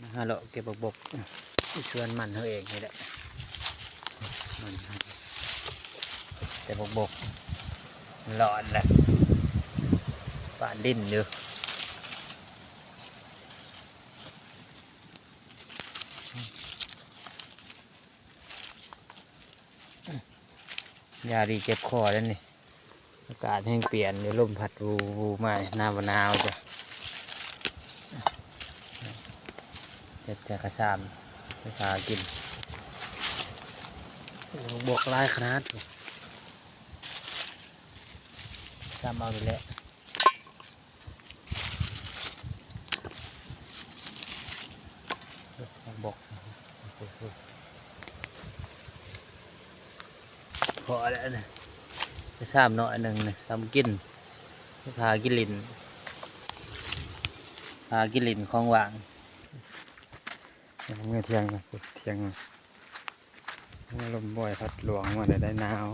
ມາຫາເລາະເກັບບັກບົກ ຢູ່ສວນມັນເຮົາເອງນີ້ແຫຼະ ມັນ ແຕ່ບັກບົກ ຮ້ອນແຫຼະ ປານດິນຢູ່. ຢາດີເຈັບຄໍເດ້ນີ້ ອາກາດແຮງປ່ຽນຢູ່ ລົມພັດວູໆມາ ໜາວບໍ່ໜາວຈ້ະ ເຮັດແຕ່ກະຊາມໄປຫາກິນ. ໂອ້ ບວກຫຼາຍຂະໜາດ ຊາມເອົານີ້ແຫຼະ. ບວກ ພໍແລ້ວນະ ໄປຊາມໜ້ອຍໜຶ່ງນະ ຊາມກິນ ພາກິນຫຼິ້ນ ພາກິນຫຼິ້ນຂອງຫວ່າງ. ເມືອຖຽງນະ ຖຽງນະ ລົມບໍ່ອຍພັດຫຼວງມາໄດ້ ໄດ້ໜາວ.